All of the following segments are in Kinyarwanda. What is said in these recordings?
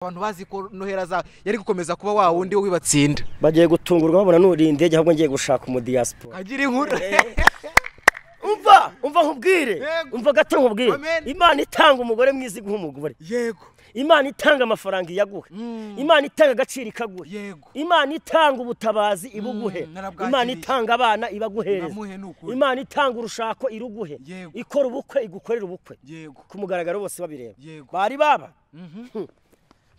Abantu bazi ko Noheli aza yari gukomeza kuba wa wundi wibatsinda. Bagiye gutungurwa babona nuri indege, ahubwo ngiye gushaka umu diaspora. Agira inkuru. Umva, umva nkubwire. Umva gato nkubwire. Imana itanga umugore mwiza iguha umugore. Yego. Imana itanga amafaranga iyaguhe. Imana itanga agaciro ikaguhe. Yego. Imana itanga ubutabazi ibuguhe. Imana itanga abana ibaguhereza. Imana itanga urushako iruguhe. Ikora ubukwe igukorera ubukwe. Yego. Ku mugaragaro bose babireba. Bari baba.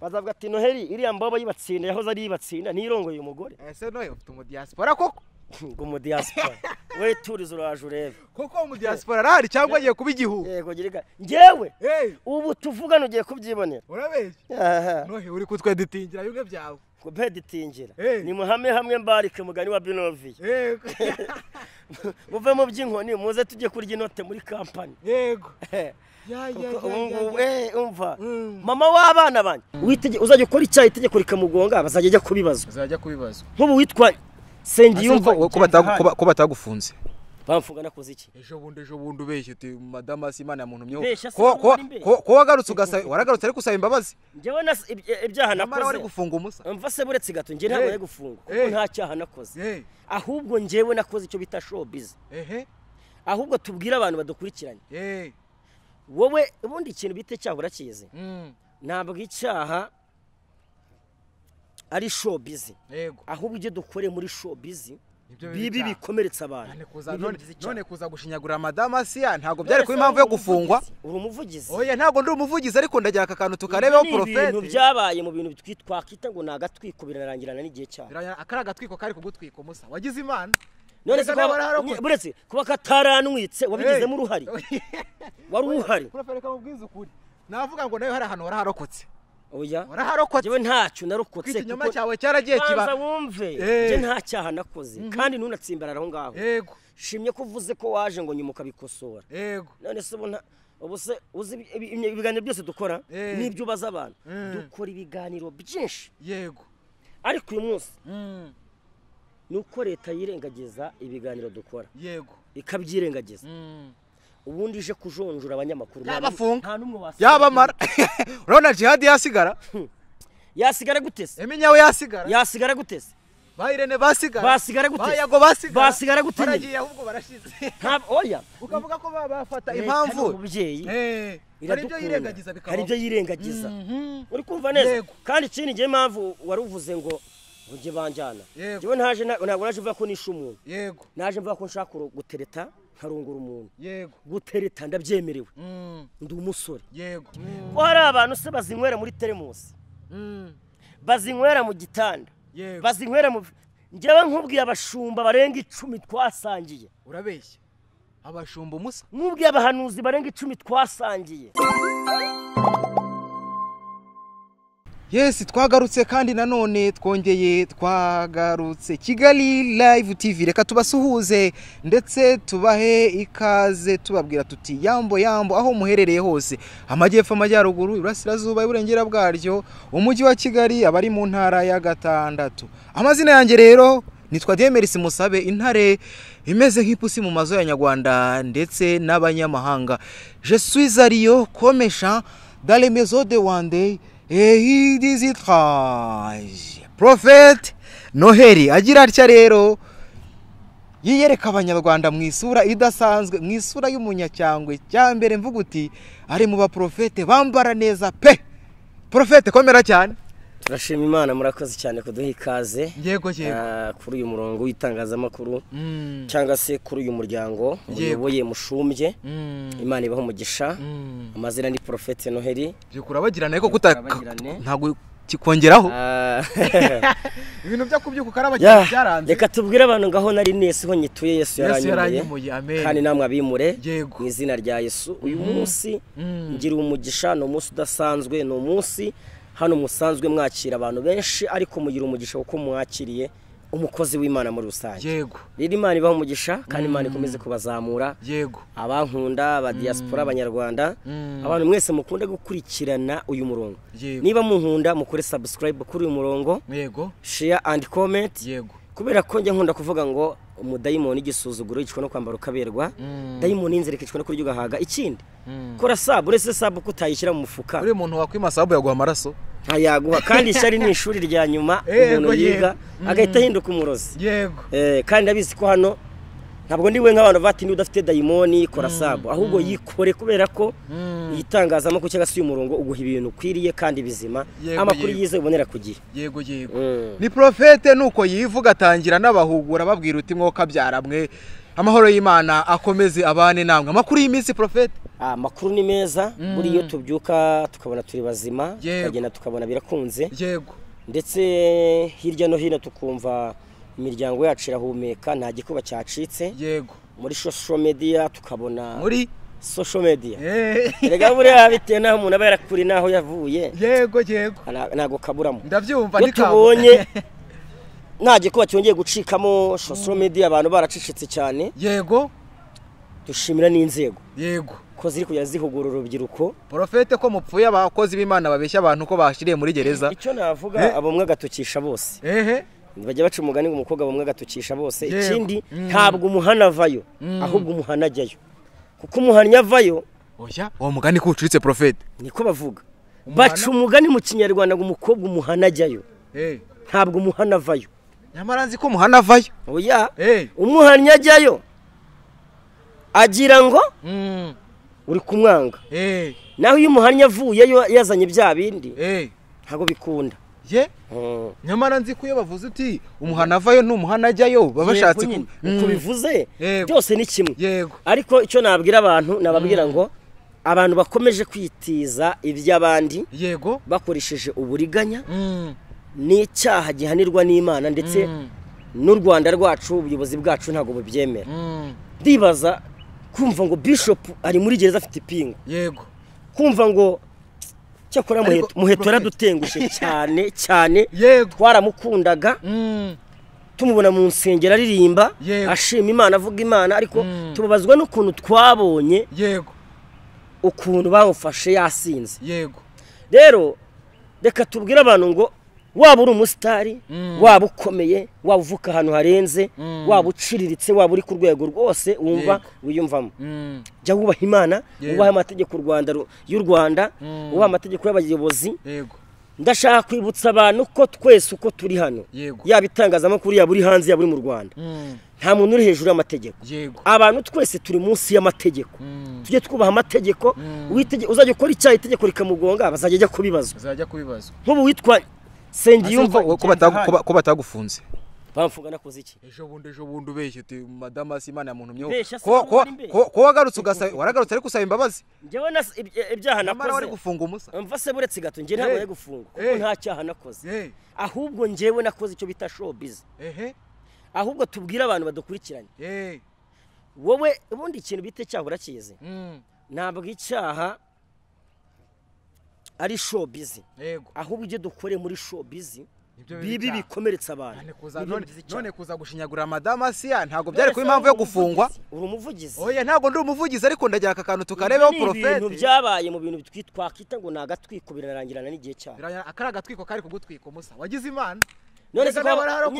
Bazavuga ati Noheli iriya mbobo yibatsinda yahoze ari yibatsinda nirongoye umugore. Ese Noheli ufite umu diaspora koko? Ngo mu diaspora. We turiza uraje urebe. Koko mu diaspora arahari cyangwa agiye kuba igihu? Yego girika. Ngewe ubu tuvugana ugiye kubyibonera. Urabeshya? Noheli uri kutweditingira bimwe byawe. Kubeditingira. Ni muhame hamwe mbarike mugani wa Binovi. Yego. Muve mu by'inkoni muze tujye kurya inote muri company. Yego. Ya. Umva. Mama w'abana banje uzajya ukora icyaha itegeko rikamugonga bazajya ajya kubibazwa. Bazajya kubibazwa. Nk'ubu witwa Sengiyumva ko batagufunze. Bamfunga nakoze iki? Ejo bundi ubeshye uti madama Simana yamuntumyeho. Ko wagarutse ugasaba waragarutse ariko usaba imbabazi. Njyewe ibyaha nakoze. Wari gufunga umusa. Umva se buretse gato njye ntabwo nari gufunga kuko nta cyaha nakoze. Ahubwo njyewe nakoze icyo bita showbiz. Ahubwo tubwire abantu badukurikiranye. Wowe ubundi ikintu bita icyaha urakizi. Ntabwo icyaha ari showbiz. Ahubwo ibyo dukore muri showbiz bibi bikomeretsa abantu. None kuza gushinyagura madama Asiya ntabwo byari kuba impamvu yo gufungwa. Uri umuvugizi? Oya ntabwo ndi umuvugizi ariko ndagira aka kantu tukarebeho profete. Ibintu byabaye mu bintu twakita ngo ni agatwiko birarangirana n'igihe cyabo. Akari agatwiko kari kugutwika umusa. Wagize Imana. None se buretse kuba kataranwitse wabigizemo uruhari. Wari uhari. Profete reka mubwize ukuri. Navuga ngo nayo hari ahantu waraharokotse. Oya. Waraharokotse. Jewe ntacyo narokotse. Ikinyoma cyawe cyaragiye kiba. Banza wumve. Je nta cyaha nakoze kandi ntunatsimbarara aho ngaho. Yego. Shimye ko uvuze ko waje ngo nyuma ukabikosora. Yego. None se ubu se uzi ibiganiro byose dukora n'ibyo ubaza abantu. Dukora ibiganiro byinshi. Yego. Ariko uyu munsi nuko leta yirengagiza ibiganiro dukora. Yego. Ikabyirengagiza. Ubundi ije kujonjura abanyamakuru yabafunga yabamara. Urabona Jihad yasigara. Yasigara gutese. Eminyawe yasigara. Yasigara gutese. Bayirene basigara. Basigara gutese. Bayago basigara. Basigara gutese. Baragiye ahubwo barashize. Ntabwo oya. Ukavuga ko bafata impamvu. Umubyeyi. Hari ibyo yirengagiza bikaba. Hari ibyo yirengagiza. Uri kumva neza. Kandi ikindi ngiye impamvu waruvuze ngo ujye banjyana. Jewe ntaje ntabwo naje mvuga ko nishe umuntu. Yego. Naje mvuga ko nshaka gutereta nkarungura umuntu. Yego. Gutereta ndabyemerewe. Ndi umusore. Yego. Ko hari abantu se bazinywera muri teremusi. Bazinywera mu gitanda. Yego. Bazinywera mu njyewe nkubwiye abashumba barenga 10 twasangiye. Urabeshya. Abashumba umusa. Nkubwiye abahanuzi barenga 10 twasangiye. Yes, twagarutse kandi nanone twongeye twagarutse Kigali Live TV. Reka tubasuhuze ndetse tubahe ikaze tubabwira tuti yambo yambo aho muherereye hose, amajyepfo, amajyaruguru, iburasirazuba, iburengera bwaryo, umujyi wa Kigali, abari mu ntara ya gatandatu. Amazina yanjye rero nitwa Demerisi Musabe, intare imeze nk'ipusi mu mazo ya Nyarwanda ndetse n'abanyamahanga. Je suis Ario Komesha dans les maisons de Wande. Prophet Noheli agira atya rero yiyereka abanyarwanda mu isura idasanzwe, mu isura y'umunyacyangwe cyambere mvuga uti ari mu baprofete bambara neza pe. Prophet komera cyane. Turashima Imana, murakoze cyane kuduha ikaze. Yego yego. Kuri uyu murongo w'itangazamakuru cyangwa se kuri uyu muryango muyoboye mushumbye. Imana ibaho umugisha. Amazina ni Prophet Noheli. Byukura bagirana ariko kuta ntago kikongeraho. Ibintu byo kubyuka karabakira byaranze. Reka tubwire abantu ngaho nari nese ho nyituye Yesu yaranyumuye. Kandi namwe abimure mu izina rya Yesu. Uyu munsi ngira umugisha, ni umunsi udasanzwe, ni umunsi hano musanzwe mwakira abantu benshi ariko mugira umugisha kuko mwakiriye umukozi w'Imana muri rusange. Yego. Rero Imana ibaho umugisha kandi Imana ikomeze kubazamura. Yego. Abankunda, aba diaspora, abanyarwanda, abantu mwese mukunde gukurikirana uyu murongo. Niba munkunda mukore subscribe kuri uyu murongo. Yego. Share and comment. Yego. Kubera ko njye nkunda kuvuga ngo umudayimoni igisuzuguro yicwa no kwambara ukaberwa, dayimoni inzira ikicwa no kurya ugahaga. Ikindi kora sub, uretse sub kutayishyira mu mufuka. Uri umuntu wakwima sub yaguha amaraso. Ntayaguha kandi ishyari ni ishuri rya nyuma umuntu yiga agahita ahinduka umurozi. Yego. Kandi ndabizi ko hano ntabwo ndi we nk'abantu bati ni udafite dayimoni kora sabo, ahubwo yikore kubera ko itangazamakuru cyangwa se uyu murongo uguha ibintu ukwiriye kandi bizima, amakuru yize ubonera ku gihe. Yego yego. Ni profete nuko yivuga atangira n'abahugura babwira uti mwoka byaramwe, amahoro y'Imana akomeze abane namwe. Amakuru y'iminsi profete? Amakuru ni meza, buri iyo tubyuka tukabona turi bazima, tukagenda tukabona birakunze. Yego. Ndetse hirya no hino tukumva imiryango yacu irahumeka, nta gikuba cyacitse. Yego. Muri social media tukabona muri social media. Erega buriya bitewe naho umuntu aba yarakuri naho yavuye. Yego yego. Ntago kaburamo. Ndabyumva ni tubonye nta gikuba cyongeye gucikamo social media, abantu baracicitse cyane. Yego. Dushimira n'inzego. Yego. Ko ziri kujya zihugura urubyiruko. Profete ko mupfuye abakozi b'Imana babeshya abantu ko bashiriye muri gereza. Icyo navuga abo mwe agatukisha bose. Bajya baca umugani ngo umukobwa bamwe agatukisha bose. Ikindi ntabwo umuhana avayo, ahubwo umuhana ajyayo. Kuko umuhanya avayo. Oya, uwo mugani ko ucuritse profete. Niko bavuga. Baca umugani mu Kinyarwanda ngo umukobwa umuhana ajyayo. Ntabwo umuhana avayo. Nyamara nzi ko umuhana avayo. Oya. Umuhanya ajyayo. Agira ngo uri kumwanga. Naho iyo umuhanya avuyeyo yazanye bya bindi. Ntabwo bikunda. Ye? Nyamara nzi ko iyo bavuze uti umuhana avayo n'umuhana ajyayo babashatse kubivuze byose ni kimwe. Ariko icyo nabwira abantu nababwira ngo abantu bakomeje kwitiza iby'abandi, yego, bakoresheje uburiganya, n'icyaha gihanirwa n'Imana ndetse n'u Rwanda rwacu, ubuyobozi bwacu ntabwo bubyemera. Ndibaza kumva ngo bishop ari muri gereza afite ipingu. Yego. Kumva ngo cyakora Muheto yaradutengushe cyane cyane. Twaramukundaga tumubona mu nsengero aririmba ashima Imana avuga Imana, ariko tubabazwa n'ukuntu twabonye, yego, ukuntu bamufashe yasinze. Yego. Rero reka tubwire abantu ngo waba uri umusitari, waba ukomeye, waba uvuka ahantu harenze, waba uciriritse, waba uri ku rwego rwose wumva wiyumvamo, jya wubaha Imana, wubaha amategeko y'u Rwanda, wubaha amategeko y'abayobozi. Yego. Ndashaka kwibutsa abantu ko twese uko turi hano, yaba itangazamakuru, yaba uri hanze, yaba uri mu Rwanda, nta muntu uri hejuru y'amategeko. Abantu twese turi munsi y'amategeko. Tujye twubaha amategeko. Uzajya ukora icyaha itegeko rikamugonga, bazajya ajya kubibazwa. Nk'ubu witwa Sengiyumva ko batagufunze. Bamfunga nakoze iki? Ejo bundi ubeshye uti madama si Imana yamuntumyeho. Ko wagarutse ugasaba, waragarutse ariko usaba imbabazi. Njyewe ibyaha nakoze. Wari gufunga umusa. Umva se buretse gato njye ntabwo nari gufunga kuko nta cyaha nakoze. Ahubwo njyewe nakoze icyo bita showbiz. Ahubwo tubwira abantu badukurikiranye. Wowe ubundi ikintu bita cyaha urakizi. Ntabwo icyaha ari showbiz. Ahubwo ibyo dukore muri showbiz bibi bikomeretsa abantu. None kuza gushinyagura madama Asiya ntabwo byari kuba impamvu yo gufungwa. Uri umuvugizi? Oya ntabwo ndi umuvugizi, ariko ndagira aka kantu tukarebeho profete. Ibintu byabaye mu bintu twakita ngo ni agatwiko, birarangirana n'igihe cyabo. Akari agatwiko kari kugutwika umusa wagize Imana. None se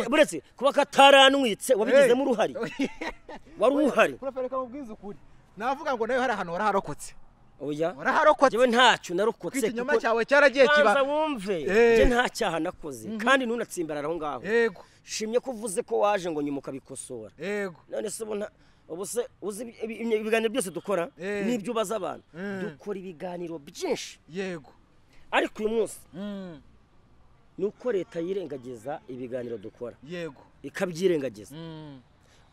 buretse kuba kataranwitse wabigizemo uruhari. Wari uhari. Profete reka mubwize ukuri. Navuga ngo nayo hari ahantu waraharokotse. Oya. Waraharokotse. Jewe ntacyo narokotse. Ikinyoma cyawe cyaragiye kiba. Banza wumve. Je nta cyaha nakoze kandi ntunatsimbarara aho ngaho. Yego. Shimye ko uvuze ko waje ngo nyuma ukabikosora. Yego. None se ubona ubu se uzi ibiganiro byose dukora n'ibyo ubaza abantu. Dukora ibiganiro byinshi. Yego. Ariko uyu munsi nuko leta yirengagiza ibiganiro dukora. Yego. Ikabyirengagiza.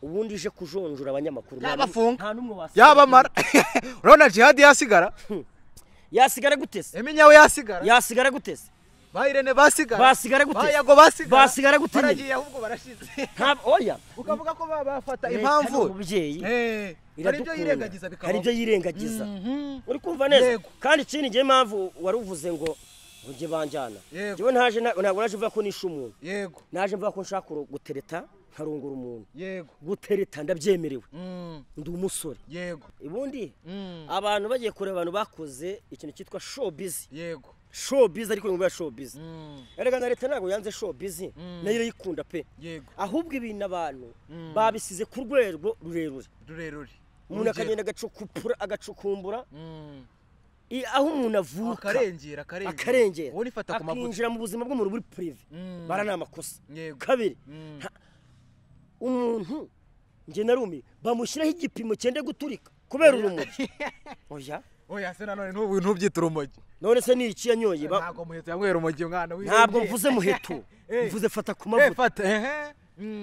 Ubundi ije kujonjura abanyamakuru nta numwe wasigara. Yabamara. Urabona Jihad yasigara? Yasigara gutese? Eminyawe yasigara? Yasigara gutese? Ba Irene basigara? Basigara gutese? Ba Yago basigara? Basigara gute? Baragiye ahubwo barashize. Oya. Ukavuga ko bafata impamvu. Umubyeyi. Hari ibyo yirengagiza bikaba. Hari ibyo yirengagiza. Uri kumva neza? Kandi ikindi ngiye impamvu wari uvuze ngo nge banjyana. Jewe ntaje ntabwo naje mvuga ko nishe umuntu. Yego. Naje mvuga ko nshaka gutereta nkarongora umuntu. Yego. Gutereta ndabyemerewe. Ndi umusore. Yego. Ubundi abantu bagiye kureba abantu bakoze ikintu cyitwa showbiz. Yego. Showbiz ariko ngo ya showbiz. Erega na leta ntabwo yanze showbiz. Nayo irayikunda pe. Yego. Ahubwo ibintu abantu babisize ku rwego rurerure. Rurerure. Umuntu akagenda agacukupura agacukumbura. Aho umuntu avuka akarengera akarengera ifata ku mavuta akinjira mu buzima bw'umuntu buri privé bara ni amakosa. Kabiri, umuntu nge narumi bamushyiraho igipimo cyende guturika kubera urumogi. Oya oya se nanone ntubyita urumogi. None se ni iki yanyoye? Ntabwo Muheto yanywera urumogi mwana wiwe. Ntabwo mvuze Muheto, mvuze fata ku mavuta.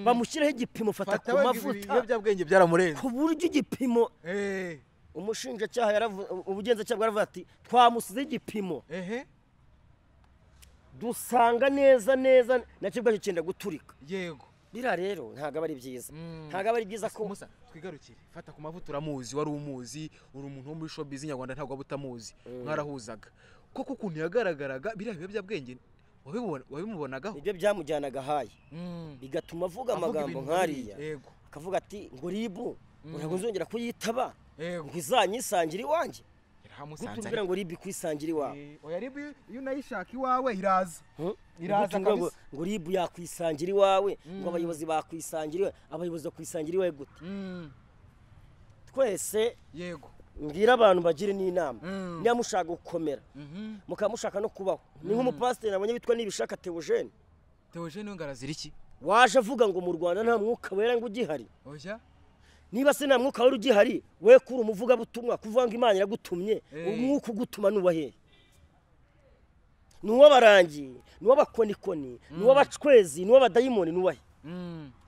Bamushyiraho igipimo fata ku mavuta. Ibiyobyabwenge byaramurenze ku buryo igipimo umushinjacyaha yaravuze, ubugenzacyaha bwaravuze ati twamusize igipimo dusanga neza neza nacyo bwacyo cyenda guturika. Yego bira rero ntago ari byiza, ntago ari byiza ko Musa twigarukire. Fata ku mavuta uramuzi, wari umuzi, uri umuntu wo muri showbiz nyarwanda ntabwo abutamuzi, mwarahuzaga koko ukuntu yagaragaraga biriya biyobyabwenge wabimubonagaho ibyo byamujyanaga hayi bigatuma avuga amagambo nkariya, akavuga ati ngo ribu ntabwo nzongera kuyitaba ngo izanyisangira iwanjye. Gutubwira ngo ribu ikwisangira iwawe. Oya ribu iyo unayishaka iwawe iraza. Iraza kabisa. Ngo ribu yakwisangira iwawe, ngo abayobozi bakwisangira iwawe, abayobozi bakwisangira iwawe gute? Twese yego ngira abantu bagire n'inama, niba mushaka gukomera mukaba mushaka no kubaho. Ni nk'umupasiteri nabonye witwa Nibishaka Theogene. Theogene we ngarazira iki? Waje avuga ngo mu Rwanda nta mwuka wera ngo ugihari. Oya niba se nta mwuka wera ugihari, we kuri umuvuga butumwa kuvuga ngo Imana iragutumye, umwuka ugutuma nuwa hehe? Nuw'abarangi, nuw'abakonikoni, nuw'abacwezi, nuw'abadayimoni, nuwa he?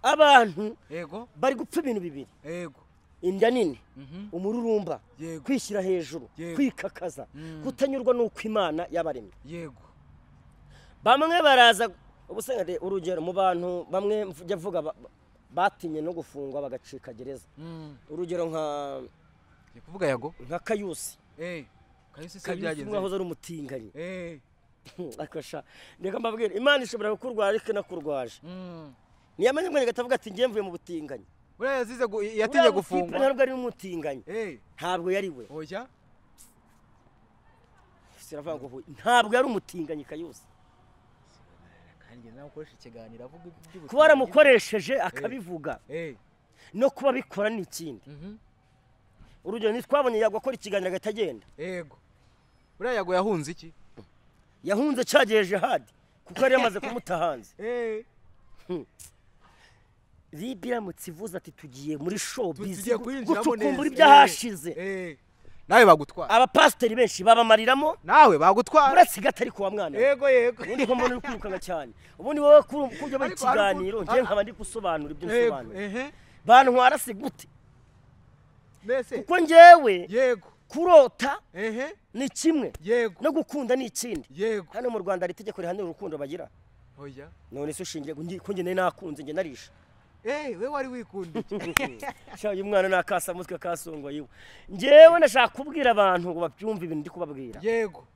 Abantu yego bari gupfa ibintu bibiri. Yego inda nini, umururumba, kwishyira hejuru, kwikakaza, kutanyurwa n'uko Imana yabaremye. Yego bamwe baraza ubusengere urugero mu bantu bamwe njya vuga batinye no gufungwa bagacika gereza. Urugero nka kuvuga Yago nka Kayusi. Kayusi se byagenze mwahoze ari umutinganyi. Akasha ndeka mbabwira Imana ishobora kukurwara ariko nakurwaje. Niyamenye mwene gatavuga ati ngiye mvuye mu butinganyi. Buriya yazize yatinye gufungwa. Ntabwo ari umutinganyi. Ntabwo yari we. Oya siravuga ngo ntabwo yari umutinganyi Kayusi. Kandi nawe ukoresha ikiganiro avuga iby'ubutinganyi. Kuba waramukoresheje akabivuga no kuba bikora ni ikindi. Urugero ntitwabonye Yago akora ikiganiro agahita agenda. Yego buriya Yago yahunze iki? Yahunze cyagiye jihad kuko yari yamaze kumuta hanze. Ribu iramutse ivuze ati tugiye muri showbiz gucukumbura ibyahashize, nawe bagutwara. Abapasiteri benshi babamariramo, nawe bagutwara. Uretse gato ariko wa mwana. Yego yego ubundi ko mbona uri kwirukanka cyane, ubundi wowe kujya mu kiganiro ngiye nkaba ndi gusobanura ibyo nsobanura. Bantwara se gute? Mbese kuko njyewe yego kurota ni kimwe, yego no gukunda ni ikindi. Yego hano mu Rwanda hari itegeko rihanira urukundo bagira. Oya none se ushingiye ko njye nakunze njye narisha. We wari wikundiye. Sha uyu mwana nakasa mutwe kasongwa yiwe. Njyewe ndashaka kubwira abantu ngo babyumve ibintu ndi kubabwira. Yego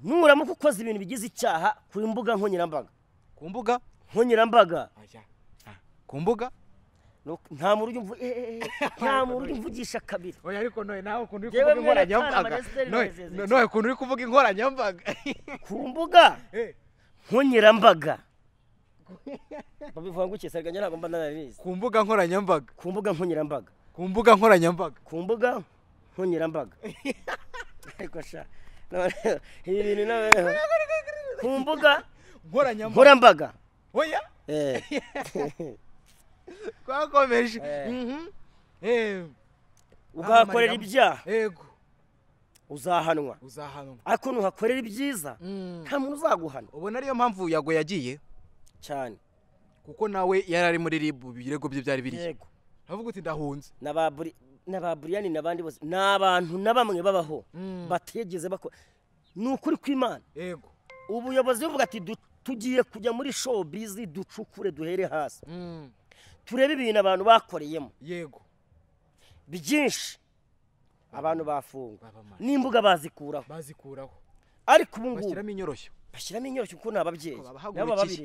nuramuka ukoze ibintu bigize icyaha kuri mbuga nkoranyambaga. Ku mbuga nkoranyambaga. Ku mbuga nta muntu nta muntu umvugisha kabiri. Oya ariko noye nawe ukuntu uri kuvuga inkoranyambaga. Noye ukuntu uri kuvuga inkoranyambaga. Ku mbuga nkoranyambaga. Babivuga ngo cyesarga njye ntabwo mba narabizi. Ku mbuga nkoranyambaga. Ku mbuga nkoranyambaga. Ku mbuga nkoranyambaga. Ku mbuga nkoranyambaga. Ariko sha ibi bintu nawe ku mbuga nkoranyambaga. Oya twakomeje. Ugahakorera ibyaha. Yego uzahanwa. Uzahanwa. Ariko nuhakorera ibyiza nta muntu uzaguhana. Ubona ariyo mpamvu Yago yagiye cyane, kuko nawe yari ari muri RIB ibirego bye byari biri. Yego avuga uti ndahunze. N'aba Brian n'abandi bose ni abantu na bamwe babaho batigeze bakora. Ni ukuri kw'Imana. Yego ubuyobozi buvuga ati tugiye kujya muri showbiz ducukure duhere hasi, turebe ibintu abantu bakoreyemo. Yego byinshi abantu bafungwa n'imbuga bazikuraho. Ariko ubu ngubu bashyiramo inyoroshyo. Bashyiramo inyoroshyo kuko ni ababyeyi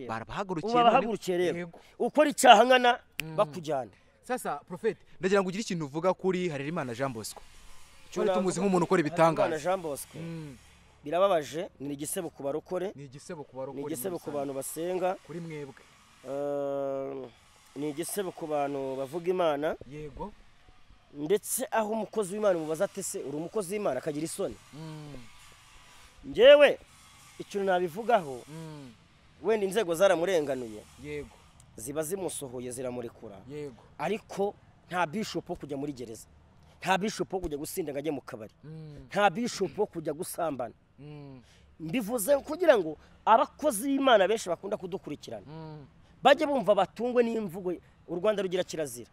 barabahagurukiye. Babahagurukiye rero ukora icyaha nkana bakujyana. Sasa Prophet ndagira ngo ugire ikintu uvuga kuri Harerimana Jean Bosco. Twari tumuzi nk'umuntu ukora ibitangaza. Harerimana Jean Bosco birababaje, ni igisebo ku barokore, ni igisebo ku barokore, ni igisebo ku bantu basenga, kuri mwebwe, ni igisebo ku bantu bavuga Imana. Yego Ndetse aho umukozi w'Imana mubaza ati se uri umukozi w'Imana akagira isoni. Njyewe ikintu nabivugaho, wenda inzego zaramurenganuye. Yego. Ziba zimusohoye ziramurekura. Yego. Ariko nta bishop wo kujya muri gereza, nta bishop wo kujya gusinda ngo ajye mu kabari, nta bishop wo kujya gusambana. Mbivuze kugira ngo abakozi b'Imana benshi bakunda kudukurikirana bajye bumva batungwe n'imvugo. U Rwanda rugira kirazira,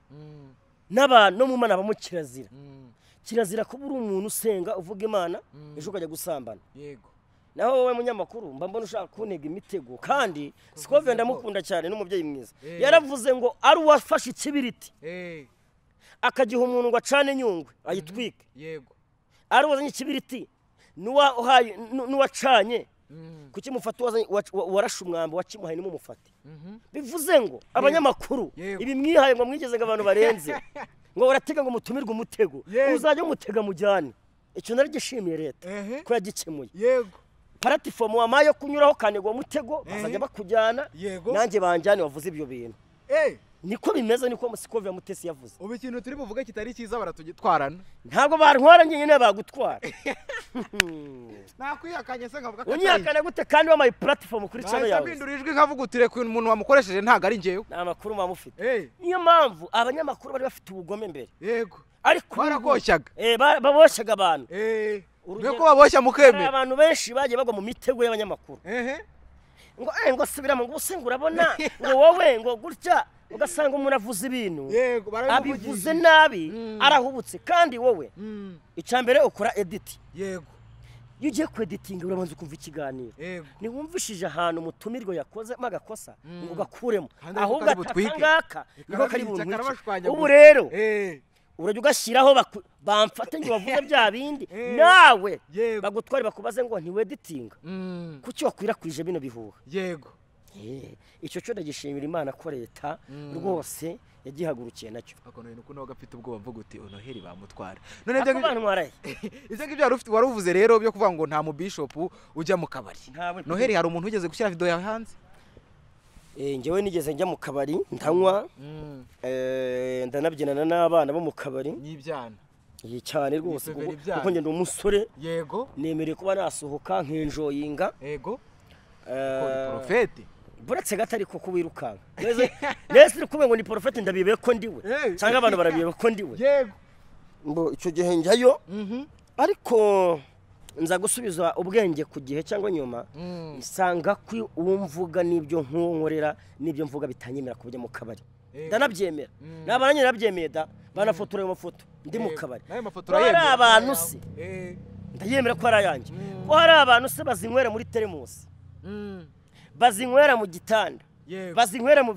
n'abantu no mu Mana bamo kirazira. Kirazira kuba uri umuntu usenga uvuga Imana ejo ukajya gusambana. Yego. Naho wowe munyamakuru mba mbona ushaka kuntega imitego, kandi Scovia ndamukunda cyane n'umubyeyi mwiza. Yaravuze ngo ari uwafashe ikibiriti akagiha umuntu ngo acane nyungwe ayitwike. Yego. Ari uwazanye ikibiriti n'uwacanye, kuki mufata warashe umwambi wakimuhaye nimumufate. Bivuze ngo abanyamakuru ibi mwihaye ngo mwigeze ngo abantu barenze ngo baratega ngo mutumirwe umutego, uzajya umutega mujyane. Icyo narigishimiye leta ko yagikemuye. Yego. Paratifomu wamaye kunyuraho kanegwa mutego bazajya bakujyana, nanjye banjyane wavuze ibyo bintu. Niko bimeze, niko Scovia Mutesi yavuze. Ubu ikintu turi buvuge kitari cyiza baratugitwarana. Ntabwo bantwara nyine bagutwara. Nakwihakanye se nkavuga ko unyihakana gute kandi wamaye platform kuri channel yawe? Nahise mpindura ijwi nkavuga utire ku umuntu wamukoresheje ntago ari njyewe. Nta makuru mamufite. Niyo mpamvu abanyamakuru bari bafite ubugome mbere. Yego. Ariko barakoshyaga. Baboshyaga abantu. Nuko baboshya mukemera. Abantu benshi bagiye bagwa mu mitego y'abanyamakuru. Ngo ngo subiramo ngo usenga urabona ngo wowe ngo gutya, ugasanga umuntu avuze ibintu abivuze nabi arahubutse. Kandi wowe icambere ukora edit. Yego. Iyo ugiye kweditinga urabanza ukumva ikiganiro. Niwumvishije ahantu umutumirwa yakoze magakosa ngo ugakuremo, ahubwo atakangaka niko kari buntu. Ubu rero urajya ugashyiraho bamfate ngo bavuze bya bindi nawe bagutware bakubaze ngo ntiweditinga, kuki wakwirakwije bino bihuha. Yego. Icyo cyo ndagishimira Imana ko leta rwose yagihagurukiye nacyo. Akono nuko nawe gafite ubwoba mvuga uti Noheli bamutwara. None ibyo bantwaraye. Ibyo ngibyo wari ufite wari uvuze rero byo kuvuga ngo nta mu bishop ujya mu kabari. Noheli hari umuntu ugeze gushyira video yawe hanze? Njyewe nigeze njya mu kabari ndanywa, ndanabyinana n'abana bo mu kabari. N'ibyana. Cyane rwose kuko njye ndi umusore. Yego. Nemereye kuba nasohoka nkenjoyinga. Yego. Profeti. Buretse gato ariko ko wirukanka. Nese uri kuvuga ngo ni profeti ndabibe ko ndiwe cyangwa abantu barabibe ko ndiwe. Yego. Ngo icyo gihe njyayo, ariko nza gusubiza ubwenge ku gihe cyangwa nyuma, nsanga ko uwumvuga n'ibyo nkunkorera n'ibyo mvuga bitanyemera kujya mu kabari. Ndanabyemera. N'abantu narabyemeye da banafotora ayo mafoto ndi mu kabari. Hari abantu se ndayemera ko ari ayanjye. Ko hari abantu se bazinywera muri teremusi, bazinywera mu gitanda, bazinywera mu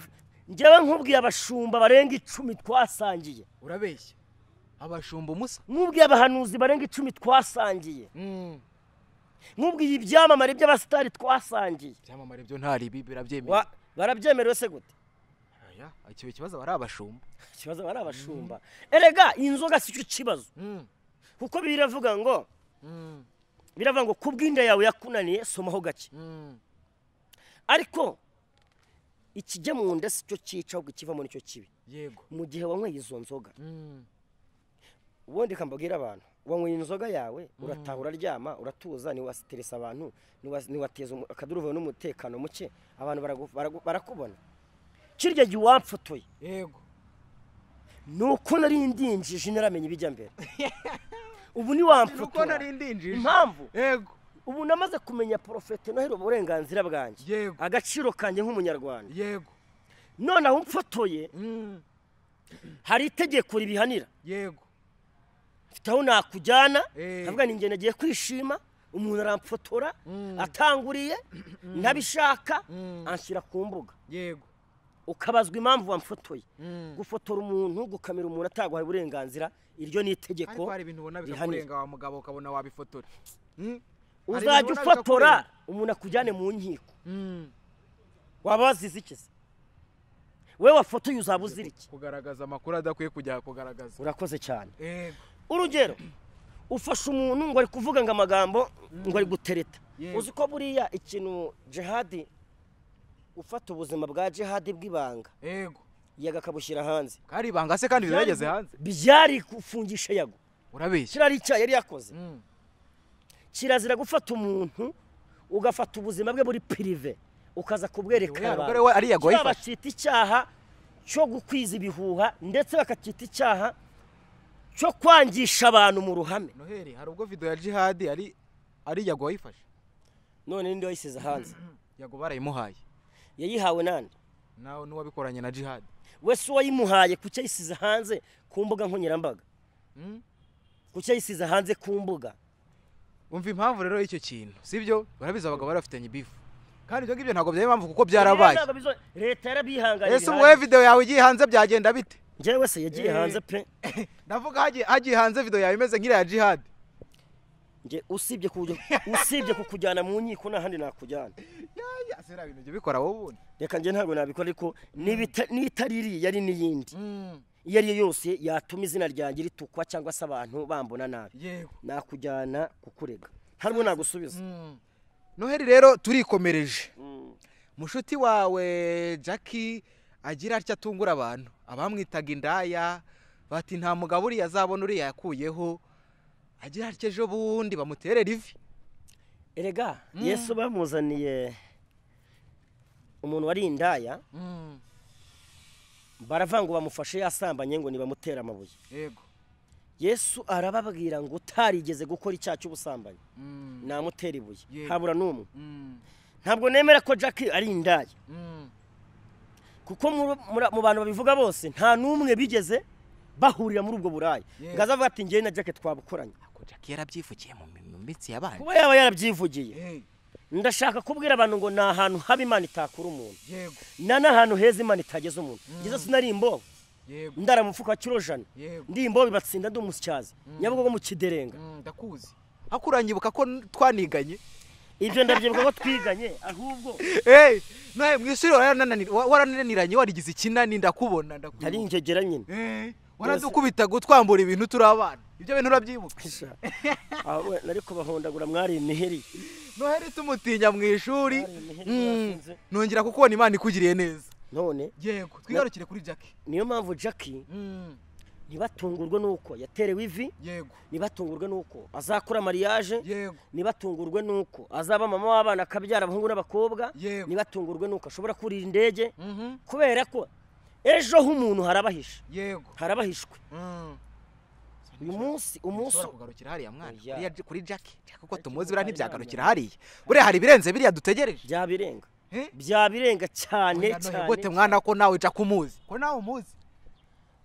njyewe nkubwiye abashumba barenga 10 twasangiye. Urabeshya. Abashumba umusa? Nkubwiye abahanuzi barenga 10 twasangiye. Nkubwiye ibyamamare by'abasitari twasangiye. Ibyamamare byo ntari ibi birabyemerewe. Barabyemerewe se gute? Oya, icyo kibazo bari abashumba. Ikibazo bari abashumba. Erega inzoga si cyo kibazo. Kuko biravuga ngo biravuga ngo kubwinda yawe yakunaniye somaho gake. Ariko ikijya mu nda si cyo cyica ahubwo ikivamo nicyo kibi. Yego. Mu gihe wanyweye izo nzoga, ubundi kambabwira abantu, wanyweye inzoga yawe urataha uraryama uratuza, ntiwastress abantu, ntiwateza akaduruvayo n'umutekano muke, abantu barakubona. Kirya gihe wamfotoye. Yego. Nuko nari ndinjije naramenye ibijya mbere. Ubu ni wamfotora. Nuko nari ndinjije. Impamvu? Yego. Ubu namaze kumenya Profete Noheli uburenganzira bwanjye, agaciro kanjye nk'umunyarwanda. Yego. None aho umfotoye hari itegeko ribihanira. Yego. Mfite aho nakujyana, nkavuga ni njye nagiye kwishima, umuntu aramfotora atanguriye ntabishaka anshyira ku mbuga. Yego. Ukabazwa impamvu wamfotoye. Gufotora umuntu, gukamera umuntu ataguhaye uburenganzira, iryo ni itegeko. Ariko hari ibintu ubona bikakurenga wa mugabo ukabona wabifotora. Uzajya ufotora umuntu akujyane mu nkiko. Waba wazize iki se? Wewe wafotoye uzaba uzira iki? Kugaragaza amakuru adakwiye kujya kugaragaza. Urakoze cyane. Urugero, ufasha umuntu ngo ari kuvuga ngo amagambo ngo ari gutereta. Uzi ko buriya ikintu jihadi, ufata ubuzima bwa jihadi bw'ibanga. Yego. Yago akabushyira hanze. Kari ibanga se kandi birageze hanze. Byari kufungisha Yago. Urabeshya. Kirari icyaha yari yakoze. Kirazira gufata umuntu ugafata ubuzima bwe muri prive ukaza kubwerekana abantu. Ari Yago yifashe. Bakita icyaha cyo gukwiza ibihuha ndetse bakakita icyaha cyo kwangisha abantu mu ruhame. Noheli hari ubwo video ya Jihad ari Yago wayifashe. None ninde wayisize hanze? Yago barayimuhaye. Yayihawe nande? Nawe nuwabikoranye na Jihad. Wese wayimuhaye kuki ayisize hanze ku mbuga nkoranyambaga? Kuki ayisize hanze ku mbuga? Umva impamvu rero y'icyo kintu, sibyo? Barabizi abagabo barafitanye beef. Kandi ibyo ngibyo ntabwo byari impamvu kuko byarabaye. Leta yarabihanganye. Ese ubwo video yawe igiye hanze byagenda bite? Njyewe se yagiye hanze pe. Ndavuga hagiye hanze video yawe imeze nk'iriya ya Jihad. Nje usibye kukujyana mu nkiko n'ahandi nakujyana. Ya sera ibintu byo bikora wowe ubundi. Reka nje ntabwo nabikora ariko n'itariri yari n'iyindi. Iyo ari yo yose yatuma izina ryanjye ritukwa cyangwa se abantu bambona nabi. Yego. Nakujyana kukurega. Ntabwo nagusubiza. Noheli rero turikomereje. Mushuti wawe Jackie agira atya atungura abantu abamwitaga indaya bati nta mugabo uriya azabona uriya yakuyeho, agira atya ejo bundi bamuterera ivi. Erega Yesu bamuzaniye umuntu wari indaya, baravanga ngo bamufashe yasambanye ngo nibamutera amabuye. Yego. Yesu arababwira ngo utarigeze gukora icyaha cy'ubusambanyi namutera ibuye, habura n'umwe. Ntabwo nemera ko Jackie ari indaya, kuko mu bantu babivuga bose nta n'umwe bigeze bahurira muri ubwo buraya. Ngaza avuga ati njye na Jackie twabukoranye. Ako Jackie yarabyivugiye mu minsi yabanje. Kuba yaba yarabyivugiye. Ndashaka kubwira abantu ngo nta hantu haba Imana itakura umuntu. Yego. Na n'ahantu heza Imana itageza umuntu. Ngeze sinari imbobo. Yego. Ndara mu mufuka wa kirojana. Ndi imbobo batsinda ndi umusyazi. Nyabugogo mu kiderenga. Ndakuzi. Hakuranyibuka ko twaniganye. Ibyo ndabyibuka ko twiganye ahubwo. Nawe mwishuri warananiranye warigize ikinani ndakubona ndakubona. Ari ingegera nyine. Waradukubita gutwambura ibintu turi abana. Ibyo bintu urabyibuka. Aho nari kubahondagura mwari imiheri. Noheli tumutinya mu ishuri. Nongera kukubona Imana ikugiriye neza. None yego twigarukire kuri Jackie. Niyo mpamvu Jackie ntibatungurwe nuko yaterewe ivi. Yego. Nibatungurwe nuko azakora mariage. Yego. Nibatungurwe nuko azaba mama w'abana akabyara abahungu n'abakobwa. Nibatungurwe nuko ashobora kurira indege. Kubera ko ejo h'umuntu harabahisha. Yego. Harabahishwe. Uyu munsi kugarukira hariya mwana kuri Jackie kuko tumuzi bira ntibyagarukira hariya. Buriya hari birenze biriya dutegereje. Byabirenga. Byabirenga cyane cyane. Gute mwana ko nawe Jackie umuzi? Ko nawe umuzi?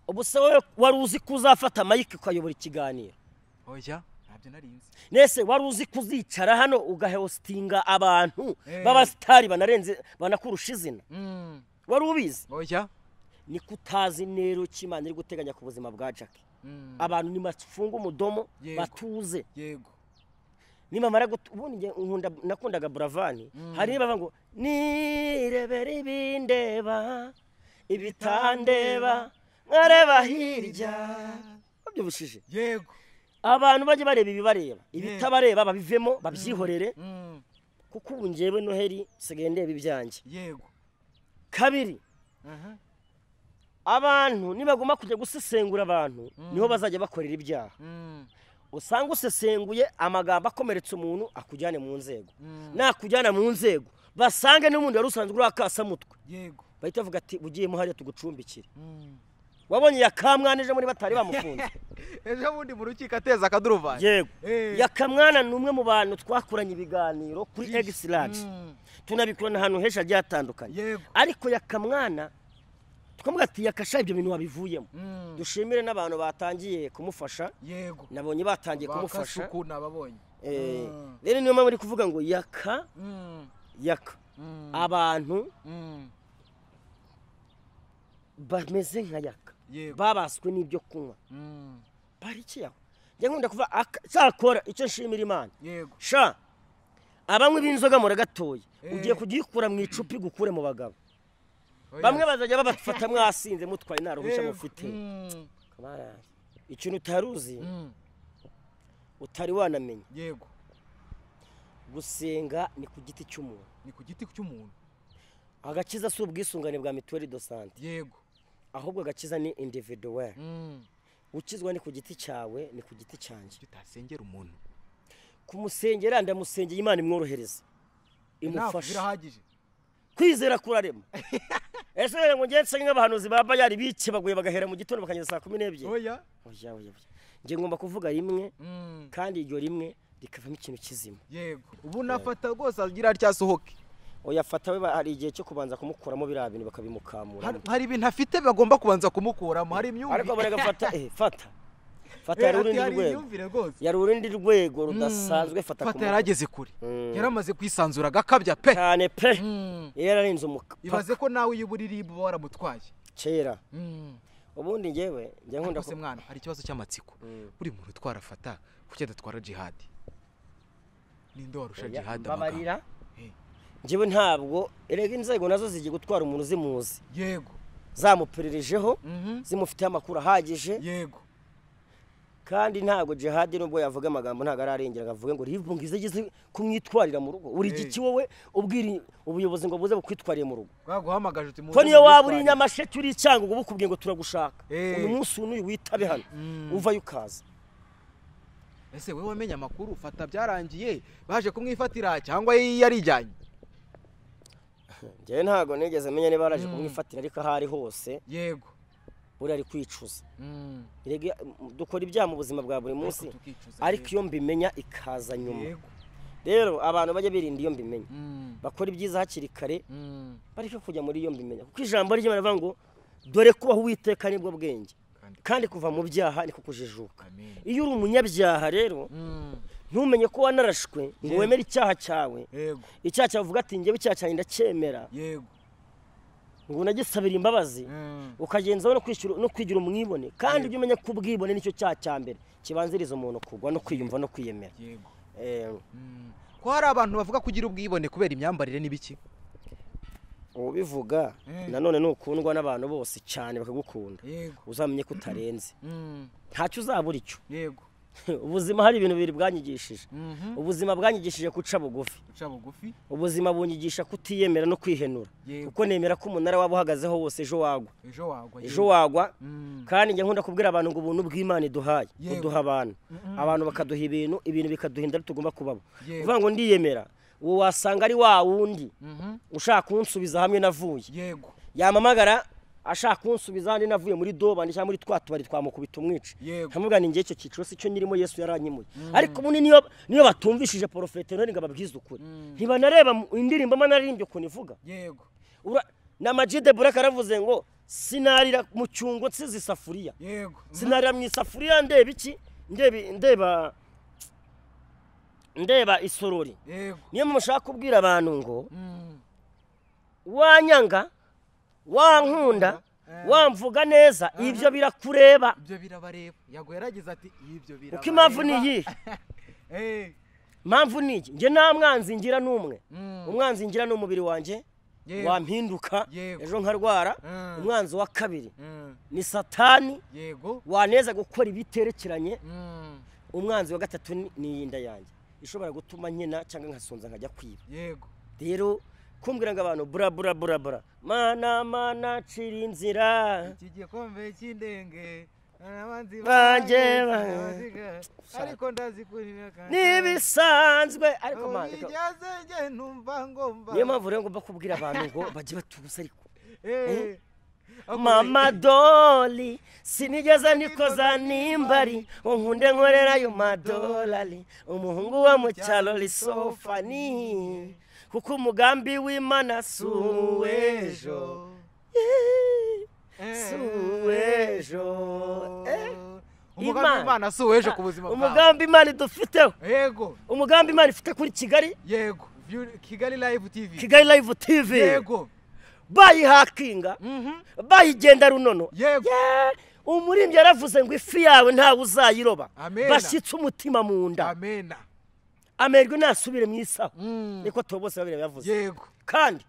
Ubu se wowe wari uzi ko uzafata mic ukayobora ikiganiro? Oya, ntabyo narinzi. Nese wari uzi kuzicara hano ugahostinga abantu b'abastari banarenze banakurusha izina? Wari ubizi? Oya. Ni kutazi nero cy'Imana iri guteganya ku buzima bwa Jackie. Abantu nibafunga umudomo batuze. Yego. Nimamara ubundi nkunda nakundaga Buravani, hari bava ngo nirebere ibindeba ibitandeba nkareba hirya. Babyubushije. Yego. Abantu bajye bareba ibibareba, ibitabareba babivemo babyihorere. Kuko ubu njyewe Noheli sigaye ndeba ibyanjye. Yego. Kabiri. Abantu nibaguma kujya gusesengura abantu niho bazajya bakorera ibyaha. Usanga usesenguye amagambo akomeretsa umuntu akujyane mu nzego. Nakujyana mu nzego basange n'umuntu yari usanzwe uri akasa mutwe. Yego. Bahita bavuga ati ugiye muhariya tugucumbikire. Wabonye Yakamwana ejo muri batari bamufunze. Ejo bundi mu rukiko ateza akaduruvayi. Yego. Yakamwana ni umwe mu bantu twakuranye ibiganiro kuri X large. Tunabikurana ahantu henshi hagiye hatandukanye. Ariko Yakamwana tukamubwira ati yakasha ibyo bintu wabivuyemo. Dushimire n'abantu batangiye kumufasha. Yego. Nabonye batangiye kumufasha. Bakasuku nababonye. Rero niyo mpamvu uri kuvuga ngo yaka yaka abantu bameze nka yaka babaswe n'ibyo kunywa. Pariki yaho. Njye nkunda kuva cyakora icyo nshimira Imana. Yego. Sha abanywi b'inzoga muragatoye ugiye kugikura mu icupi gukure mu bagabo. Bamwe bazajya babafata mwasinze mutwaye nta ruhushya mufite. Ikintu utaruzi utari wanamenya. Yego. Gusenga ni ku giti cy'umuntu. Ni ku giti cy'umuntu. Agakiza si ubwisungane bwa mutuelle de santé. Yego. Ahubwo agakiza ni individual. Ukizwa ni ku giti cyawe, ni ku giti cyanjye. Utasengera umuntu. Kumusengera ndamusengeye, Imana imworohereza, imufasha. Birahagije. Kwizera kurarema. Ese rero ngo ngiye nsenga nk'abahanuzi ba Bayali bikebaguye bagahera mu gitondo bakageza saa 12. Oya. Oya oya. Ngiye ngomba kuvuga rimwe kandi iryo rimwe rikavamo ikintu kizima. Yego. Ubu nafata rwose agira ryasohoke. Oya fata we, hari igihe cyo kubanza kumukuramo biriya bintu bakabimukamura. Hari ibintu afite bagomba kubanza kumukuramo, hari imyumvire. Ariko barega fata fata. Fata yari urundi rwego. Yari urundi rwego rudasanzwe. Fata fata yarageze kure. Yaramaze kwisanzura gakabya pe. Cyane pe. Yararinze umupaka. Ibaze ko nawe iyo uri ribu waramutwaye. Kera. Ubundi ngewe njya nkunda ko mwana hari ikibazo cy'amatsiko. Buri muntu utwara fata kuki adatwara jihad? Ninde warusha jihad amagambo? Ngewe ntabwo erega inzego nazo zigiye gutwara umuntu zimuzi. Yego. Zamupererijeho, zimufitiye amakuru ahagije. Yego. Kandi ntabwo jihad nubwo yavuga amagambo ntabwo ararengera akavuga ngo ribu ngize gize kumwitwarira mu rugo. Uri giki wowe ubwira ubuyobozi ngo buze bukwitwariye mu rugo? Bwaguhamagaje uti muze. Ko niyo waba uri Nyamasheke uri Cyangugu ngo bukubwiye ngo turagushaka. Uyu munsi uyu witabe hano uvayo ukaza. Ese wewe wamenye amakuru fata byarangiye baje kumwifatira cyangwa yarijyanye? Njyewe ntabwo nigeze menya niba baraje kumwifatira, ariko aho ari hose yego buri ari kwicuza. Erega dukora ibyaha mu buzima bwa buri munsi, ariko iyo mbimenya ikaza nyuma. Rero abantu bajya birinda iyo mbimenya, bakora ibyiza hakiri kare, bareke kujya muri iyo mbimenya, kuko ijambo ry'Imana rivuga ngo dore kubaho Uwiteka nibwo bwenge, kandi kuva mu byaha niko kujijuka. Iyo uri umunyabyaha rero ntumenye ko wanarashwe ngo wemere icyaha cyawe. Icyaha cyawe uvuga ati njyewe icyaha cyanjye ndacyemera, ngo unagisabira imbabazi, ukagenzaho no kwishyura no kwigira umwibone. Kandi ujye umenya ko ubwibone nicyo cyaha cya mbere kibanziriza umuntu kugwa no kwiyumva no kwiyemera. Ko hari abantu bavuga kugira ubwibone kubera imyambarire n'ibiki? Ubivuga nanone nukundwa n'abantu bose cyane bakagukunda, uzamenye ko utarenze, ntacyo uzabura icyo. Yego. Ubuzima hari ibintu bibiri bwanyigishije. Ubuzima bwanyigishije guca bugufi. Ubuzima bunyigisha kutiyemera no kwihenura, kuko nemera ko umunara waba uhagazeho wose ejo wagwa. Ejo wagwa. Kandi njya nkunda kubwira abantu ngo ubuntu bw'Imana iduhaye, uduha abantu, abantu bakaduha ibintu, ibintu bikaduhinda tugomba kubabo. Kuvuga ngo ndiyemera, uwo wasanga ari wa wundi ushaka kunsubiza hamwe navuye. Yego. Yamamagara ashaka kunsubiza handi navuye muri doba cyangwa muri twa tubari twamukubita umwice. Nkamubwira ni ngiye icyo cyiciro si cyo nyirimo, Yesu yaranyimuye. Ariko ubundi niyo batumvishije porofete none ngababwiza ukuri, ntibanareba indirimbo manaririmbye ukuntu ivuga. Yego. Na Majide Buraka aravuze ngo sinarira mu cyungo nsize isafuriya. Yego. Sinarira mu isafuriya ndeba iki? Ndeba isorori. Yego. Niyo mushaka kubwira abantu ngo wanyanga, wankunda, wamvuga neza, ibyo birakureba. Ibyo birabareba. Yago yaragize ati ibyo birabareba. Uko impamvu ni iyi? Impamvu ni iyi? Nge nta mwanzi ngira n'umwe. Umwanzi ngira n'umubiri wanjye wampinduka ejo nkarwara. Umwanzi wa kabiri ni Satani waneza gukora ibiterekeranye. Umwanzi wa gatatu ni inda yanjye ishobora gutuma nkena cyangwa nkasonza nkajya kwiba. Yego. Rero kumbwira ngo abantu bura bura bura bura mana mana cira inzira iki gikombe cy'indenge abanzi banjye ariko ndazikurira kandi nibisanzwe. Ariko man nge numva ngomba. Niyo mpamvu rero ngomba kubwira abantu ngo bajye batubuza. Ariko Mama Doli sinigeze nikoza nimbari unkunde nkorera ayo madolari umuhungu wa mu cyaro lisofani kuko umugambi w'Imana si uw'ejo, si uw'ejo. Umugambi w'Imana si uw'ejo ku buzima bwawe. Umugambi Imana idufiteho. Yego. Umugambi Imana ifite kuri Kigali. Yego. Kigali Live TV. Kigali Live TV. Yego. Bayihakinga, bayigenda runono. Yego. Umurimbyi yaravuze ngo ifi yawe ntawe uzayiroba. Bashyitse umutima mu nda. Amena. Amerwe nasubire mu isaho. Niko to bose babiri yavuze. Yego. Kandi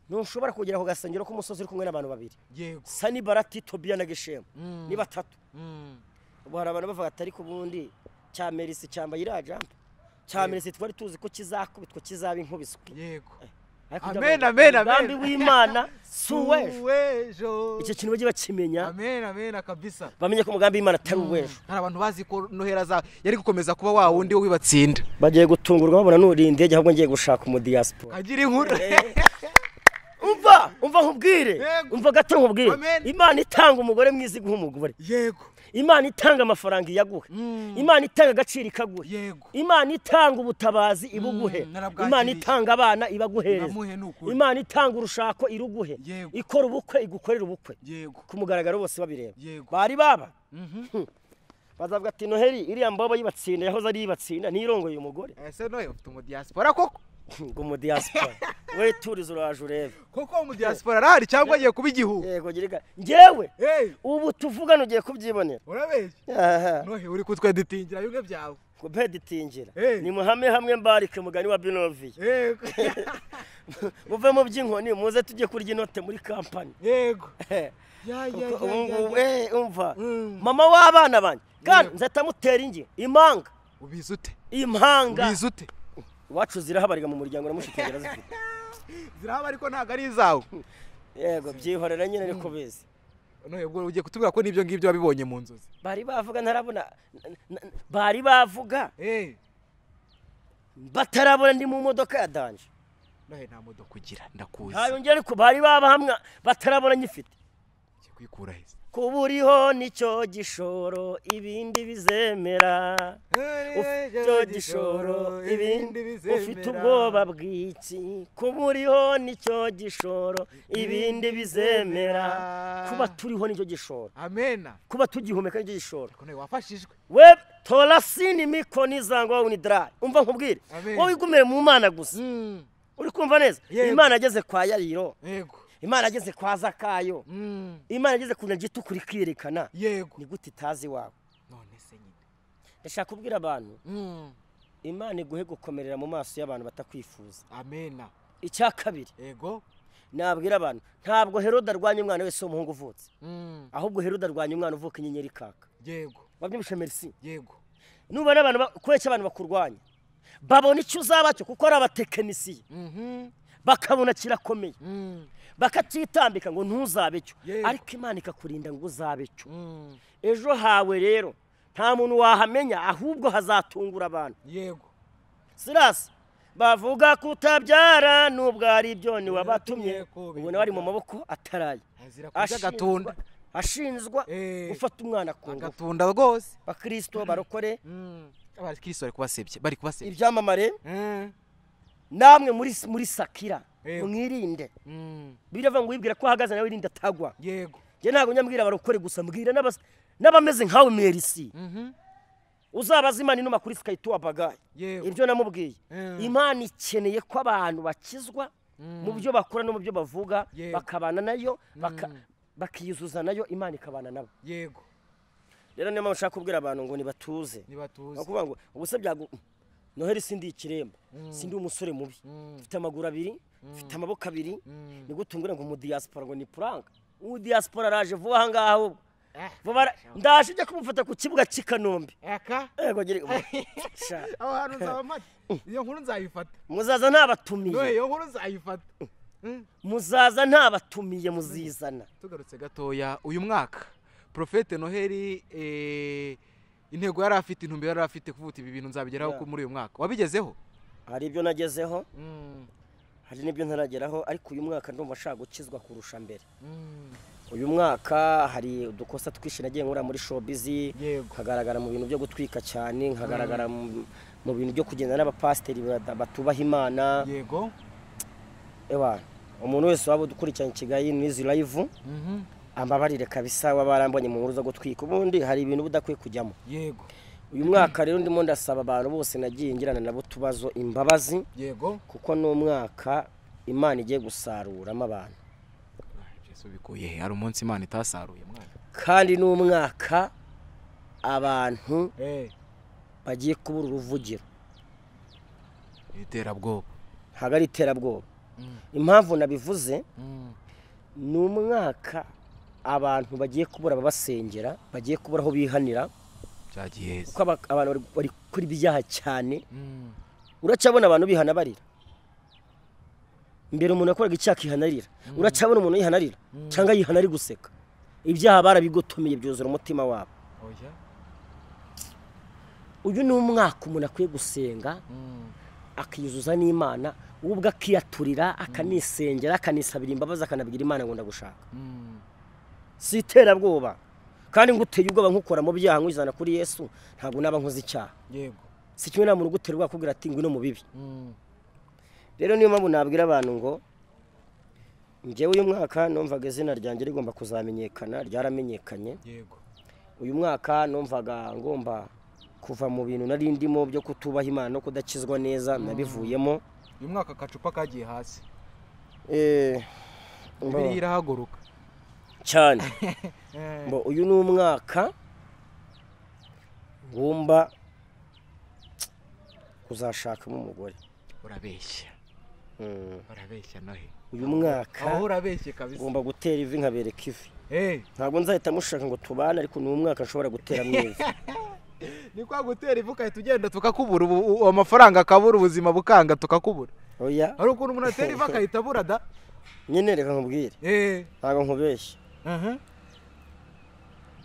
ntushobora kugera ku gasengero k'umusozi uri kumwe n'abantu babiri. Yego. Sanibarati, Tobiya na Geshemu. Ni batatu. Ubu hari abantu bavuga ati ariko ubundi cya Merisi cyambaye irajampa. Cya Merisi twari tuzi ko kizakubitwa kizaba inkubiswe. Yego. Amen, amen, amen. Umugambi w'Imana Si uw'ejo. Icyo kintu bajye bakimenya. Amen, amen kabisa. Bamenye ko umugambi w'Imana atari uw'ejo. Hari abantu bazi ko Noheli aza yari gukomeza kuba wa wundi wibatsinda. Bagiye gutungurwa babona nuri indege, ahubwo ngiye gushaka umu diaspora. Agira inkuru. Umva nkubwire. Umva gato nkubwire. Imana itanga umugore mwiza iguha umugore. Yego. Imana itanga amafaranga iyaguhe. Imana itanga agaciro ikaguhe. Imana itanga ubutabazi ibuguhe. Imana itanga abana ibaguhereza. Imana itanga urushako iruguhe. Ikora ubukwe igukorera ubukwe. Ku mugaragaro bose babireba. Bari baba. Bazavuga ati Noheli iriya mbobo yibatsinda yahoze ari yibatsinda nirongoye umugore. Ese Noheli ufite umu diaspora koko? Ngo mu diaspora. We turizo uraje urebe. Koko mu diaspora arahari cyangwa agiye kuba igihu? Yego girika. Ngewe ubu tuvugana ugiye kubyibonera. Urabeshya? Nohe uri kutweditingira bimwe byawe. Kubeditingira. Ni muhame hamwe mbarike mugani wa Binovi. Yego. Muve mu by'inkoni muze tujye kurya inote muri company. Yego. Ya. Umva. Mama w'abana banje. Kandi nzatamutera ingi imanga. Ubizute. Impanga. Ubizute. Iwacu zirahabarika mu muryango namushikira zifite. Zirahaba ariko ntago ari izawe. Yego byihorera nyine ariko bizi. Nohe ubwo ugiye kutubwira ko nibyo ngibyo wabibonye mu nzozi. Bari bavuga ntarabona, bari bavuga. Batarabona ndi mu modoka ya danje. Nohe nta modoka ugira ndakuzi. Hayo ngiye ariko bari babahamwa batarabona nyifite. Ugiye kwikura heza. Kuburiho nicyo gishoro ibindi bizemera. Ufite gishoro ibindi bizemera. Ufite ubwoba bw'iki. Kuburiho nicyo gishoro ibindi bizemera. Kuba turiho nicyo gishoro. Amena. Kuba tugihumeka nicyo gishoro. Kono wafashijwe. We torasini mikoni zango ni dry. Umva nkubwire. Wowe igumire mu Mana gusa. Uri kumva neza? Imana ageze kwa Yariro. Yego. Imana ageze kwa Zakayo. Imana ageze ku nyanja kuri kwiyerekana. Yego. Ni gute itazi wawe? None se nyine. Ndashaka kubwira abantu. Imana iguhe gukomerera mu maso y'abantu batakwifuza. Amena. Icya kabiri. Yego. Nabwira abantu ntabwo Herode arwanya umwana wese w'umuhungu uvutse. Ahubwo Herode arwanya umwana uvuka inyenyeri kaka. Yego. Wabyumvishe merci? Yego. Nubona abantu kwece abantu bakurwanya. Babona icyo uzaba cyo kuko ari abatekinisiye. Bakabona kirakomeye. Bakacyitambika ngo ntuzabe cyo, ariko Imana ikakurinda ngo uzabe cyo. Ejo hawe rero nta muntu wahamenya ahubwo hazatungura abantu. Yego. Silas bavuga kutabyara nubwo ari ibyo ni wabatumye, ubona bari mu maboko ataraye. Agatunda ashinzwa gufata umwana ku ngufu. Agatunda rwose. Bakristo barokore. Abakristo bari kubasebye, bari kubasebye. Ibyamamare. Namwe muri Sakira mwirinde. Biravuga ngo wibwira ko ahagaze nawe irinde atagwa. Yego. Nge ntago nyambwira abarokore gusa, mbwira n'abameze nkawe Merisi. Uzabaza Imana inuma kuri Skytour bagaye. Ibyo namubwiye. Imana ikeneye ko abantu bakizwa mu byo bakora no mu byo bavuga, bakabana nayo, bakiyuzuza nayo, Imana ikabana nabo. Yego. Rero niyo mpamvu nshaka kubwira abantu ngo nibatuze. Nibatuze. Bakuvuga ngo ubuse byago Noheli sindi ikiremba, sindi umusore mubi. Mfite amaguru abiri, mfite amaboko abiri, ni gutungura ngo mu diaspora ngo ni prank. Mu diaspora araje vuba aha ngaha ahubwo. Vuba ndaje ujya kumufata ku kibuga cy'i Kanombe. Eka? Yego giri. Aho hantu nzaba mpari. Iyo nkuru nzayifata. Muzaza ntabatumiye. Nohe iyo nkuru nzayifata. Muzaza ntabatumiye muzizana. Tugarutse gatoya uyu mwaka Prophète Noheli intego yari afite, intumbero yari afite kuvuta ibi bintu nzabigeraho muri uyu mwaka. Wabigezeho? Hari ibyo nagezeho. Hari n'ibyo ntarageraho, ariko uyu mwaka ndumva nshaka gukizwa kurusha mbere. Uyu mwaka hari udukosa twinshi nagiye nkora muri showbiz, nkagaragara mu bintu byo gutwika cyane, nkagaragara mu bintu byo kugenda n'abapasteri batubaha Imana. Yego. Ewa, umuntu wese waba udukurikiranye Kigali News Live, ambabarire kabisa wabarambonye mu nkuru zo gutwika. Ubundi hari ibintu budakwiye kujyamo. Yego. Uyu mwaka rero ndimo ndasaba abantu bose nagiye ngirana nabo tubazo imbabazi. Yego. Kuko no mwaka Imana igiye gusaruramo abantu. Yesu bikuye he? Hari umunsi Imana itasaruye mwana. Kandi n'umwaka abantu bagiye kubura uruvugiro. Iterabwoba. Ntabwo ari iterabwoba. Impamvu nabivuze ni umwaka abantu bagiye kubura ababasengera, bagiye kubura aho bihanira. Byagiye. Kuko abantu bari kuri ibyaha cyane. Uracabona abantu bihana barira. Mbere umuntu yakoraga icyaha akihanarira, uracyabona umuntu yihanarira cyangwa yihana ari guseka. Ibyaha barabigotomeye byuzura umutima wabo. Uyu ni umwaka umuntu akwiye gusenga, akiyuzuza n'Imana, ubwo akiyaturira, akanisengera, akanisabira imbabazi, akanabwira Imana ngo ndagushaka. Si iterabwoba kandi nguteye ubwoba nkukora mu byaha nkuzana kuri Yesu, ntabwo naba nkoze icyaha. Yego. Si kimwe na muntu ugutera ubwoba akubwira ati ngwino mu bibi. Rero niyo mpamvu nabwira abantu ngo njyewe uyu mwaka numvaga izina ryanjye rigomba kuzamenyekana, ryaramenyekanye. Yego. Uyu mwaka numvaga ngomba kuva mu bintu nari ndimo byo kutubaha Imana no kudakizwa neza, nabivuyemo. Uyu mwaka akacupa kagiye hasi. Bibiliya irahaguruka cyane. Mbo uyu ni umwaka ngomba kuzashakamo umugore. Urabeshya. Urabeshya Nohe. Uyu mwaka aho urabeshye kabisa. Ngomba gutera ivi nkabereka ivi. Ntabwo nzahita mushaka ngo tubane, ariko ni umwaka nshobora gutera mu ivi. Ni kwa gutera ivi ukahita ugenda tukakubura, amafaranga akabura, ubuzima bukanga tukakubura. Oya. Hari ukuntu umuntu atera ivi akahita abura da. Nyine reka nkubwire. Ntabwo nkubeshya.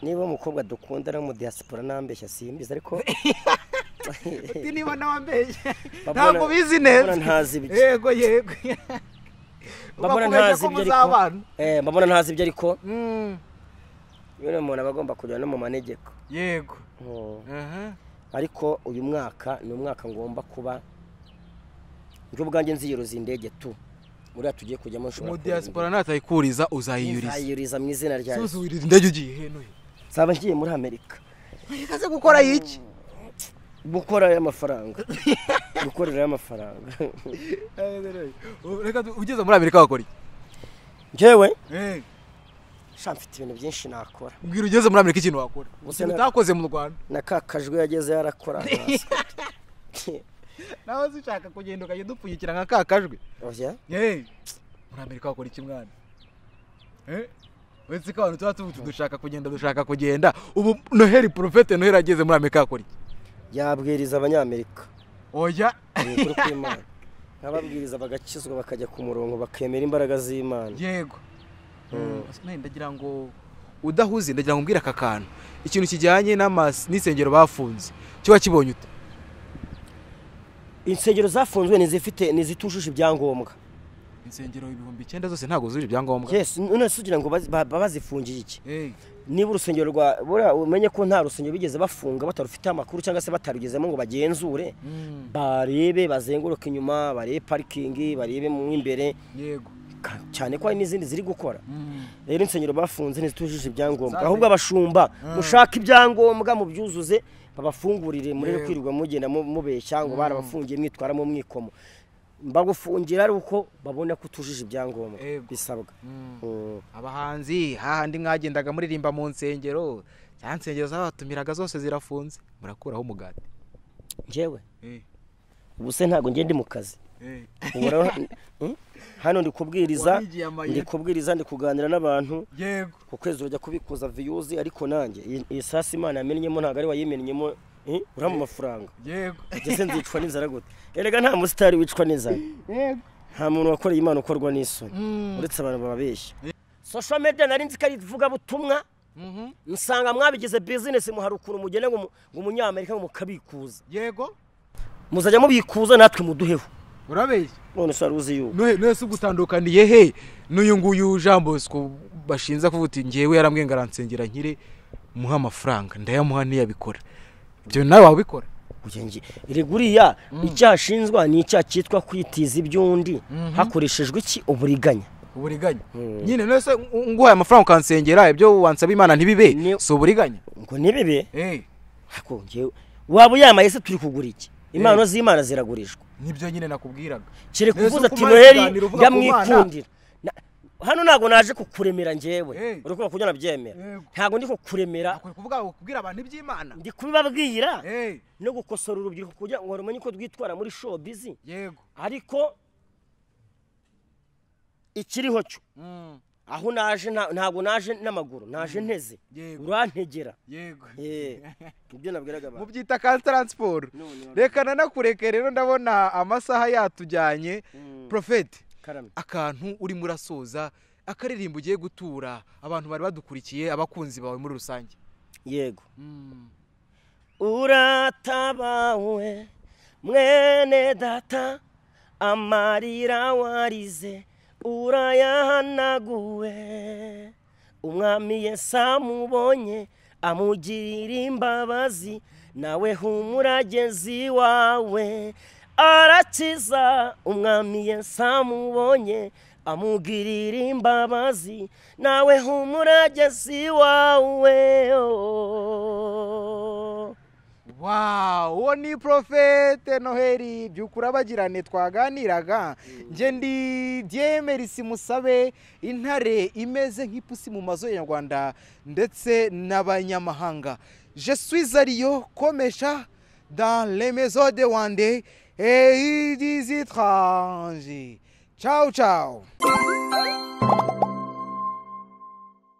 Niba umukobwa dukunda ari mu diaspora nambeshya simbizi, ariko uti niba nawambeshya ntabwo bizi neza. Ntazi ibyo. Yego yego. Mbabona ntazi ibyo ariko. Mbabona ntazi ibyo ariko. Yone umuntu aba agomba kujya no mu manegeko. Yego. Ariko uyu mwaka ni umwaka ngomba kuba njye ubwanjye nziyiruza indege tu. Uriya tugiye kujyamo nshobora. Mu diaspora natayikuriza uzayiyuriza. Uzayiyuriza mu izina rya Yesu. Uzuyuriza indege ugiye he Nohe? Nzaba ngiye muri Amerika. Ikaze gukora iki? Gukora y'amafaranga. Gukorera y'amafaranga. Reka ugeze muri Amerika wakora iki? Njyewe? Sha mfite ibintu byinshi nakora. Mbwira ugeze muri Amerika ikintu wakora. Ikintu utakoze mu Rwanda. Nakakajwe yageze yarakora. Nawe ushaka kugenda ukajya dupfunyikira nka kakajwe. Oya. Muri Amerika wakora iki mwana? Uretse ko abantu tuba tuvuga dushaka kugenda dushaka kugenda. Ubu Noheli Prophète Noheli ageze muri Amerika yakora iki? Yabwiriza abanyamerika. Oya. Ni ukuri kw'Imana. Nkababwiriza bagakizwa bakajya ku murongo bakemera imbaraga z'Imana. Yego. Ndagira ngo udahuze, ndagira ngo umbwire aka kantu. Ikintu kijyanye n'insengero bafunze. Cyo wakibonye ute? Insengero zafunzwe nizifite nizitujuje ibyangombwa. Insengero 9000 zose ntago zujuje ibyangombwa. Yes, none sugira ngo bazifungiye iki? Niba urusengero rwa bura umenye ko nta rusengero bigeze bafunga batarufite amakuru cyangwa se batarugezemo ngo bagenzure, barebe bazenguruka inyuma, barebe parking, barebe mu imbere. Yego. Cyane ko hari n'izindi ziri gukora. Rero insengero bafunze ntizitujuje ibyangombwa. Ahubwo abashumba mushaka ibyangombwa mubyuzuze babafungurire, murebe kwirirwa mugenda mubeshya ngo barabafungiye mwitwara mu mwikomo. Mbagufungira ari uko babona ko utujuje ibyangombwa bisabwa. Abahanzi hahandi mwagendaga muririmba mu nsengero, za nsengero zabatumiraga zose zirafunze, murakuraho umugati. Njyewe ubu se ntago ngiye ndi mu kazi. Hano ndi kubwiriza, ndi kuganira n'abantu. Yego. Ku kwezi urajya kubikuza views, ariko nanjye iyi sasi Imana yamennyemo ntago ari wayimennyemo, uramu mafaranga. Yego. Ngese nzicwa n'inzara gute? Erega nta musitari wicwa n'inzara. Yego. Nta muntu wakoreye Imana ukorwa n'isoni. Uretse abantu bababeshya. Social media nari nzi ko ari ivuga butumwa. Nsanga mwabigize business, muhari ukuntu mugenda ngo umunyamerika ngo mukabikuza. Yego. Muzajya mubikuza natwe muduheho. Urabeshya? None se uruzi yuko Nohe se ugutandukaniye he n'uyu nguyu Jean Bosco bashinza kuvuga uti ngewe yarambwiye ngo aransengera nkire muha amafaranga ndayamuha ntiyabikora. Ibyo nawe wabikora? Erega icyaha ashinzwa ni icyaha cyitwa kwitiza iby'undi hakoreshejwe iki? Uburiganya. Uburiganya. Nyine none se nguhaye amafaranga ukansengera ibyo wansaba Imana ntibibe, si uburiganya? Ngo ntibibe? Ako ngewe waba uyamaye se turi kugura iki? Impano z'Imana ziragurishwa. Nibyo nyine nakubwiraga. Kire kuvuza ati Noheli yamwikundira. Hano ntago naje kukuremera njyewe. Uriko kujya nabyemera. Ntago ndiko kuremera. Kuvuga kubwira abantu iby'Imana. Ndi kubibabwira. No gukosora urubyiruko kugira ngo rumenye ko rwitwara muri showbiz. Yego. Ariko ikiriho cyo. Aho naje ntago naje n'amaguru, naje nteze. Urantegera. Yego. Ibyo nabwiraga abantu. Mubyita ka transport. Reka nanakureke rero ndabona amasaha yatujyanye. Prophet. Karame. Akantu urimo urasoza, akaririmbo ugiye gutura abantu bari badukurikiye, abakunzi bawe muri rusange. Yego. Uratabawe mwene data, amarira warize urayahanaguwe. Umwami Yesu amubonye amugirira imbabazi, nawe humuragezi wawe arakiza. Umwami Yesu amubonye amugirira imbabazi, nawe humuragezi wawe. Wow, uwo ni Prophète Noheli Byukurabagirane twaganiraga. Nge ndi Diemerisi Musabe, intare imeze nk'ipusi mu mazu y'Abanyarwanda ndetse n'abanyamahanga. Je suis Ario Komesha dans les maisons de Wande et des étrangers. Ciao ciao.